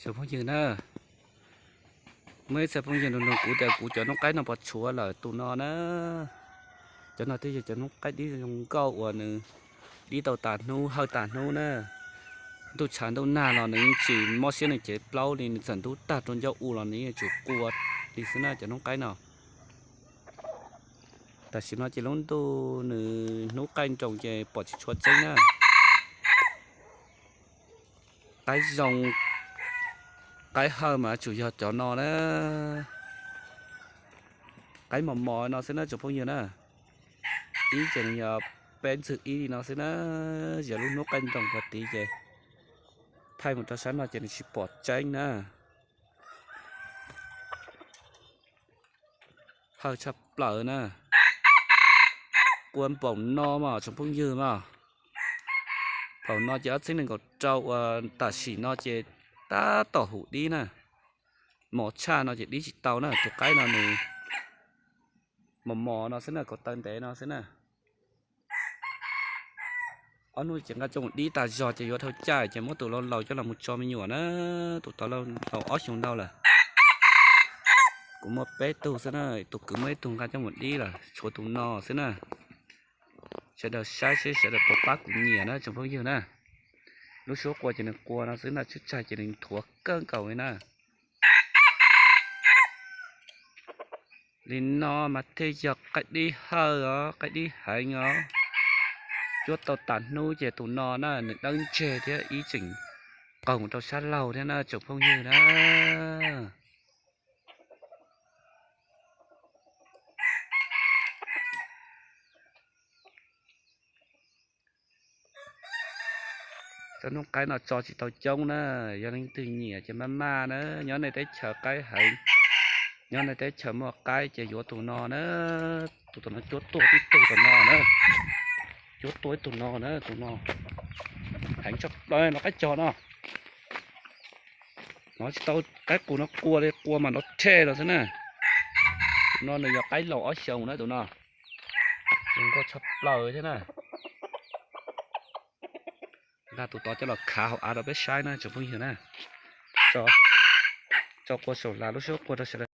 Tsoom phooj ywg na, muaj ib txhia phooj ywg nug nug kuv tias kuv cov hnub qaib no puas tshuav lawm. Tus no na, cov no twb yog cov hnub qaib dib zoo nkauj uas nws dib tau tas hnub hawj tas hnub na. Ntuj tshav ntuj nag los nws yeej tsis mob siab nws cev plaub li, nws txawm ntub tag rau ncauj u los nws yeej yuav tsum qua li xwb na cov hnub qaib no. Tam sim no ces lub ntuj nws hnub qaij nroos ces pom tsis tshua tseeb na. Qaib zoo, qaib hawj mas tsuas yog cov no na. Qaib mos mos no xwb na tsoom phooj ywg na. Ib ces nws yog peb ntxwg ib li no xwb na. Yog lub hnub qaij nroos puag tid ces thaij mus rau sab no ces nws tsis pom tseeb na. Hawj tshaj plaws na. Qua npaum no mas tsoom phooj ywg mas, npaum no ces ob txhiab nees nkaum rau uas tam sim no ces tab tom hum dib na. Mos tshaj no ces dib tsis tau na, tus qaib no nws mos mos no xwb na, kaus taw ntev no xwb na. Ob hnub ces nqa coj mus dib tas zog ces yuav dhau caij ces muab tus laus laus coj los mus tso me nyuam na. Tus tod laus ob xyoos ntau lawm. Kuv muaj peb tug xwb na, tus kwv muaj ib tug nqa coj mus dib lawm, tshuav tus no xwb na. Sawv daws saib seb sawv daws puas pab kuv nyiam na tsoom phooj ywg na. Lub suab qua ces nws qua no xwb na, tsib tsaig ces nws nthuav kawg nkaus li na. Li no mas thiaj yog qaib dib hawj os, qaib dib heev os. Cuab tau tas hnub ces tus no na nws dawb ntseg thiab ib tseem qaug mus rau sab laug thiab na tsoom phooj ywg na. Cov hnub qaib no tso tsis tau coob na, yog leej twg nyiam ces maj maj na, nyob nej teb chaws qaib heev, nyob nej teb chaws muaj qaib ces yuav tus no na, tus tom no cuab tuag tib tug tom no na, cuab tuag ib tug no na, tus no heev tshaj plaws no qaib cog no. No tsis tau qaib qus no qua li, qua mas nrov rhe los xwb na. Tus no nws yog qaib laus ob xyoos na tus no. Zoo nkauj tshaj plaws thiab na. Nqa tus tod coj los khav hauv av rau peb saib na tsoom phooj ywg na. Tso qua saum las lub suab qua rau sawv daws.